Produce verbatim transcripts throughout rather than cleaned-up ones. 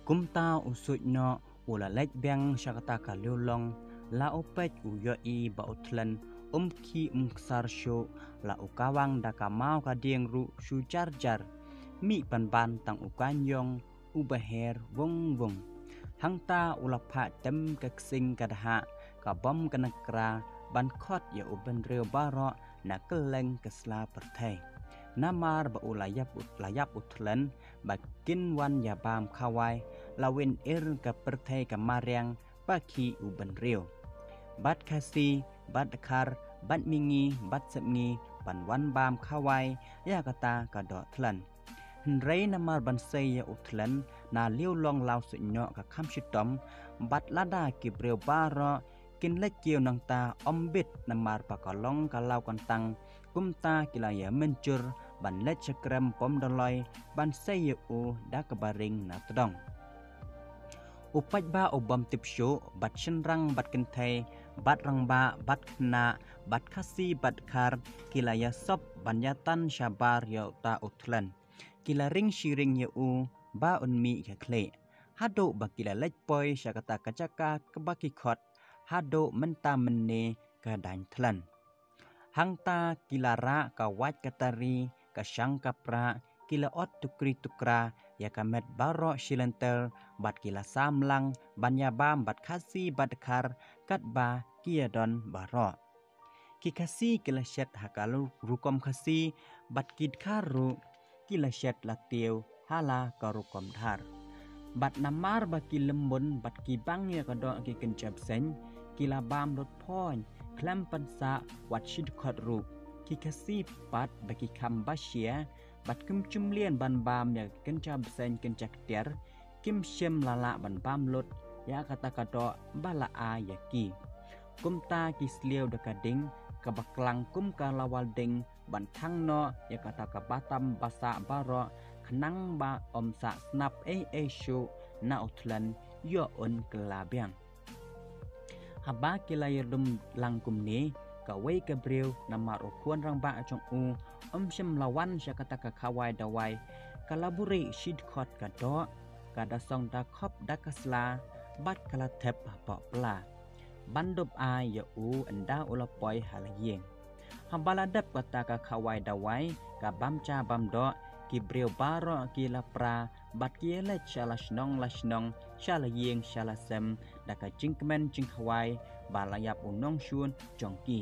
Kumta u Suitnoh u la leit biang sha kata ka liulong, la u peit u ïohi ba u Thlen um khih um ksar shuh, la u kawang da ka maw ka dieng ruh shu jar jar. Mih pynban tang u kaiñiong u baher wung wung. Hangta u la phah tem ka ksing ka dahah, ka bom ka nakra, ban khot ïa u bynriew baroh na kylleng ka sla pyrthei. Namar ba u la ïap u, la ïap u Thlen ba kin wan ïa bam khawai, la win ir ka pyrthei ka mariang ba khih u bynriew. Bad Khasi, bad Dkhar, bad Mihngi, bad Sepngi, ban wan bam khawai ïa kata ka doh Thlen. Hynrei namar ban sei ïa u Thlen na liulong la u Suitnoh ka kham shitom, bad lada ki briew baroh kin leit kiew nangta ym bit namar ba ka long ka law kyntang, kumta ki la ïa mynjur ban leit sha krem pom doloi ban sei ïa u da kaba ring na tdong. U paidbah u bym tip shuh, bad shynrang bad kynthei, bad rangbah bad khynnah, bad Khasi bad Dkhar, ki la ïa sop ban ïa tan shabar ïa uta u Thlen. Ki la ring shi ring ïa u ba un mih ka khlieh. Haduh ba ki la leit poi sha kata ka jaka kaba ki khot, haduh mynta mynne ka daiñ Thlen. Hangta ki la rah ka wait ka tari, ka shang ka prah, ki la ot tukri tukra ïa ka met baroh shi lynter, bad ki la sam lang ban ïa bam bad Khasi bad Dkhar katba ki ïa don baroh. Ki Khasi ki la shet ha ka lu-, rukom Khasi, bad ki Dkhar ruh ki la shet la tiew ha la ka rukom Dkhar. Bad namar ba ki lymmun bad ki bang ïa ka doh ki kynja bseiñ, ki la bam lut phoiñ, khlem pynsah wat shi dkhot ruh. Ki Khasi pat ba ki kham bashia, bad kim shym lien ban bam ïa ki kynja bseiñ kynja ktiar, kim shym la lah ban bam lut ïa kata ka doh ba la ai ïa ki. Kumta ki sliew da ka ding kaba klang kum ka lawal ding ban thang noh ïa kata ka batam basah baroh, khnang ba ym sah snap ei ei shuh, na u Thlen ïoh un kylla biang. Haba ki la ïa rung lang kumne, kawei ka briew namar u khun rangbah jong u um shym la wan sha kata ka khawai dawai, ka la buhrieh shi dkhot ka doh, ka da song da khop da ka sla, bad ka la thep hapoh pla. Ban dup ai ïa u ynda u la poi ha la ïing. Haba la dep kata ka khawai dawai, ka bam ja bam doh, ki briew baroh ki la pra, bad ki ïa leit sha la shnong la shnong, sha la ïing sha la sem, da ka jingkmen jingkhawai ba la ïap u nongshun jong ki.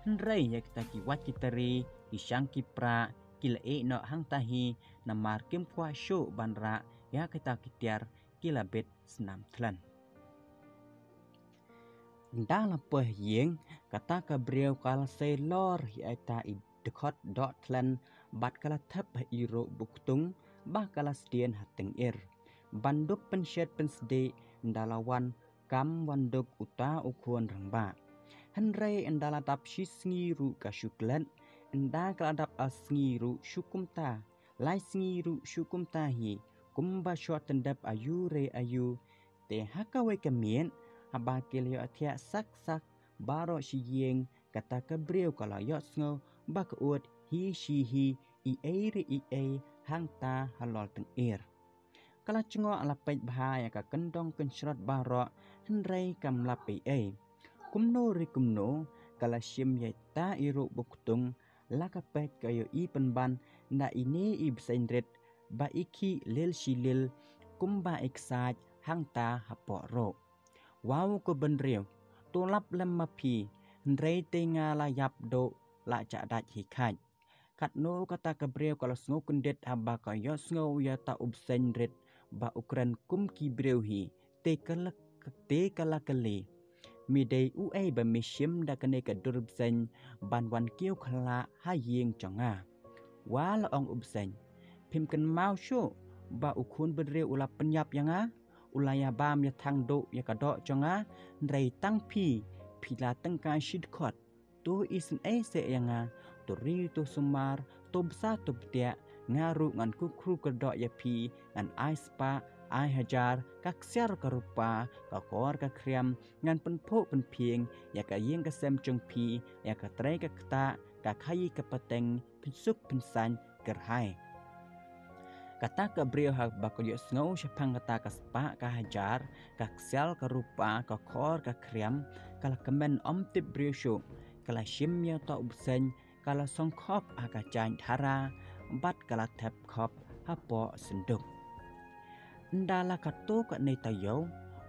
Hynrei ïa kita ki wait ki tari, ki shang ki prah, ki la ïeh noh hangta hi, namar kim kwah shuh ban rah ïa kita ki tiar, ki la bit snam Thlen. Ynda la poi ha ïing, kata ka briew ka la sei lor ïa ita i dkhot doh Thlen, bad ka la thep ha i ruh buktung ba ka la sdien ha tyngir. Ban dup pynshet pynsdih, ynda la wan kam wan duk uta u khun rangbah. Hynrei ynda la dap shi sngi ruh ka shu klet, ynda ka la dap ar sngi ruh shu kumta, lai sngi ruh shu kumta hi, kumba shu tyndep aïu re aïu. Te ha kawei ka miet, haba ki la ïohthiah sak sak baroh shi ïing, kata ka briew ka la ïohsngew ba ka ud hi shi hi, i ei re i ei hangta halor tyngir. Ka la jngoh la peit bha ïa ka kyndong kynshrot baroh, hynrei kam lap ei ei. Kumno re kumno, ka la shim ïa ita i ruh buktung, la ka peit ka ïohi pynban na ine i bseiñ rit ba i khih lil shi lil, kumba i ksaid hangta hapoh ruh. Waw ko bynriew, to lap lem ma phi, hynrei te nga la ïap duh, la jah dait hi khait. Katno kata ka briew ka la sngew kyndit haba ka ïohsngew ïa ta u bseiñ rit ba u kren kum ki briew hi, te ka la, te ka la kylli. Me dei uei ba me shim da kane ka dur bseiñ ban wan kiew khyllah ha ïing jong nga? Wa, la ong u bseiñ, phim kynmaw shuh ba u khun bynriew u la pynïap ïa nga, u la ïa bam ïa thang duh ïa ka doh jong nga, hynrei tang phi, phi la tyngkai shi dkhot. To isynei seh ïa nga, to ri to sumar, to bsa to btiah, nga ruh ngan kyrkhu kyrdoh ïa phi, ngan ai spah, ai hajar, ka ksiar ka rupa, ka kor ka khriam, ngan pynphuh pynphieng ïa ka ïing ka sem jong phi, ïa ka trei ka ktah, ka khaïi ka pateng, pynsuk pynsaiñ kyrhai. Kata ka briew haba ka ïohsngew shaphang kata ka spah ka hajar, ka ksiar ka rupa, ka khor ka khriam, ka la kmen ym tip briew shuh, ka la shim ïa uta u bseiñ, ka la song khop ha ka jaiñ dhara, bad ka la thep khop hapoh synduk. Ynda la katto katne taïew,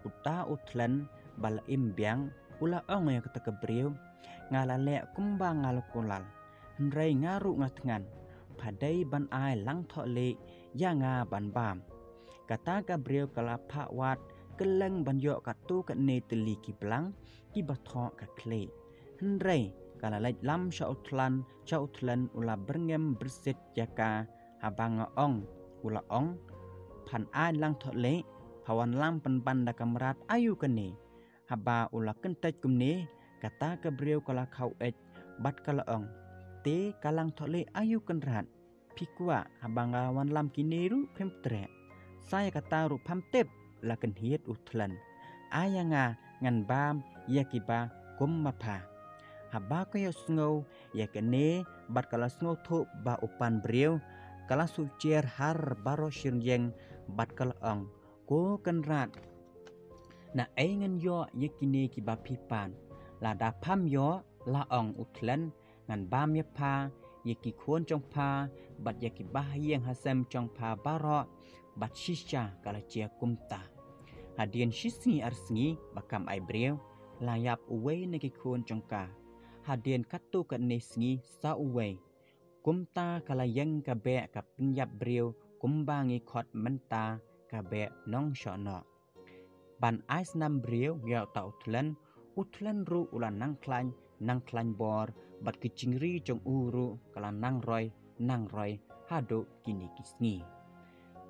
uta u thlen ba la im biang u la ong ïa kata ka briew, nga la leh kumba nga la kular, hynrei nga ruh nga thngan, pha dei ban ai lang thohlieh ïa nga ban bam. Kata ka briew ka la phah wad kylleng ban ïoh katto katne tylli ki blang kiba thoh ka khlieh. Hynrei ka la leit lam sha u thlan, sha u thlen u la byrngem byrsit ïa ka, haba nga ong, u la ong, phan ai lang thohlieh, pha wanlam pynban da ka mrad aïu kane. Haba u la kyntait kumne, kata ka briew ka la khaw eit, bad ka la ong, te ka lang thohlieh aïu Kynrad, phi kwah haba nga wanlam kine ruh phim treh. Sa ïa kata ruh pham tip, la kynhied u thlen. Ai ïa nga ngan bam ïa kiba kum ma pha. Haba ka ïohsngew ïa kane bad ka la sngewthuh ba u pan briew, ka la suh jer har baroh shyrïeng bad ka la ong, ko Kynrad, naei ngan ïoh ïa kine kiba phi pan? Lada pham ïoh, la ong u thlen, ngan bam ïa pha, ïa ki khun jong pha, bad ïa ki bahaïing hasem jong pha baroh, bad shisha ka la jia kumta. Hadien shi sngi ar sngi ba kam ai briew, la ïap uwei na ki khun jong ka. Hadien katto katne sngi sa uwei. Kumta ka la ïeng ka beh ka pynïap briew kumba ngi khot mynta ka beh nongshohnoh. Ban ai snam briew ïa uta u thlen, u thlen ruh u la nang khlaiñ, nang khlaiñ bor, bad ki jingri jong u ruh ka la nang roi, nang roi, haduh kine ki sngi.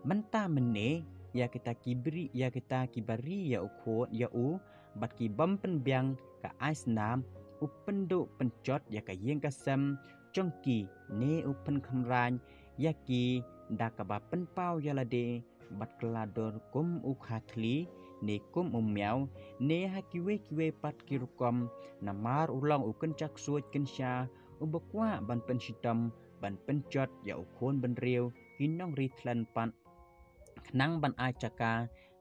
Mynta mynne, ïa kita ki bri, ïa kita kiba ri ïa u khun, ïa u, bad ki bym pynbiang ka ai snam, u pynduh pynjot ïa ka ïing ka sem, jong ki ne u pynkhynrain ïa ki da kaba pynpaw ïa lade bad kylla dur kum u khathli ne kum u miaw ne ha kiwei kiwei pat ki rukom namar u long u kynja ksuid kynsha uba kwah ban pynshitom ban pynjot ïa u khun bynriew ki nongri thlen pat khnang ban ai jaka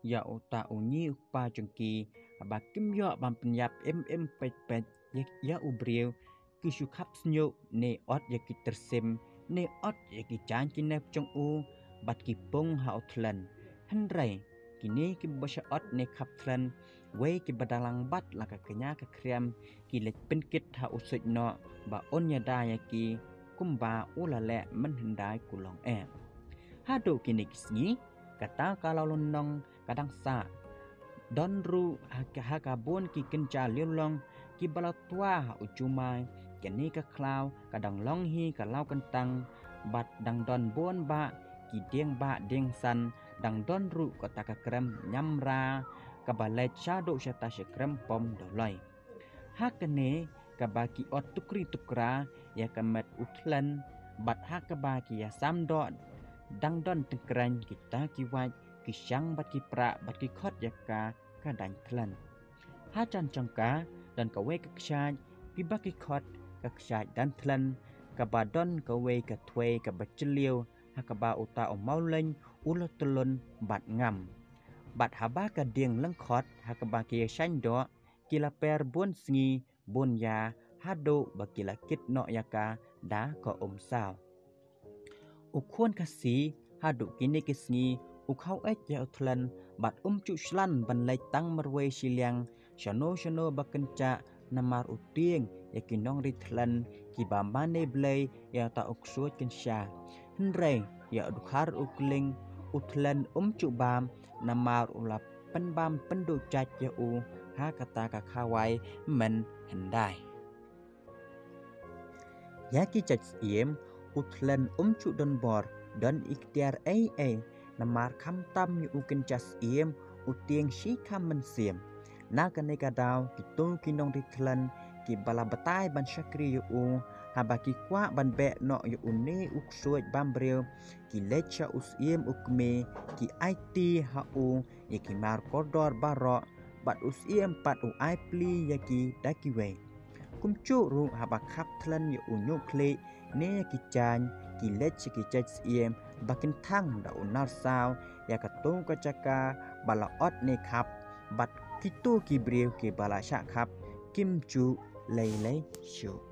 ïa uta u ñi u kpa jong ki haba kim ïoh ban pynïap im im peit peit ïa, ïa u briew ki shu khap sniuh ne ot ïa ki tyrsim ne ot ïa ki jaiñ ki nep jong u bad ki pung ha u thlen. Hynrei kine kiba sha ot ne khap thlen wei kiba dalang bad la ka kñia ka khriam ki leit pynkit ha u suid noh ba un ïada ïa ki kumba u la leh mynhyndai kulong eh. Haduh kine ki sngi kata ka law lynnong ka dang sah. Don ruh ha ka, ha ka bun ki kynja liulong kiba la twa ha u jumai. Kane ka khlaw ka dang long hi ka law kyntang bad dang don bun bah ki dieng bah dieng san dang don ruh kata ka krem ñiamra kaba leit shaduh shata sha krem pom Doloi. Ha kane kaba ki ot tukri tukra ïa ka met u thlen bad ha kaba ki ïa sam doh dang don tyngkreñ kita ki wait ki shang bad ki prah bad ki khot ïa ka ka daiñ thlen. Ha jan jong ka don kawei ka kshaid kiba ki khot ka kshaid dan thlen kaba don kawei ka thwei kaba jylliew ha kaba uta u mawleiñ u la tyllun bad ngam. Bad haba ka dieng lyngkhot ha kaba ki ïa shaiñ doh ki la per bun sngi bun ïa haduh ba ki la kit noh ïa ka da ka um saw. U khun Khasi haduh kine ki sngi u khaw eit ïa u thlen bad um ju shlan ban leit tang marwei shiliang shano shano ba kynjah namar u tieng ïa ki nongri thlen kiba mane blei ïa uta u ksuid kynsha. Hynrei ïa u dkhar u kling u thlen um ju bam namar u la pynbam pynduh jait ïa u ha kata ka khawai mynhyndai. Ïa ki jait syiem u thlen um ju don bor don iktiar ei ei namar khamtam ïa u kynja syiem u tieng shi kham mynsiem. Na kane ka daw kito ki nongri thlen kiba la batai ban shakri ïa u haba ki kwah ban beh noh ïa une u ksuid bambriew ki leit sha u syiem u kmie ki aiti ha u ïa ki mar kordor baroh bad u syiem pat u ai plie ïa ki da kiwei. Kumjuh ruh haba khapthlen ïa u ñiuhkhlieh ne ïa ki jaiñ, ki leit sha ki jait syiem ba kin thang da u narsaw ïa katto ka jaka ba la ot ne khap, bad kito ki briew kiba la shah khap kim ju lei lei shuh.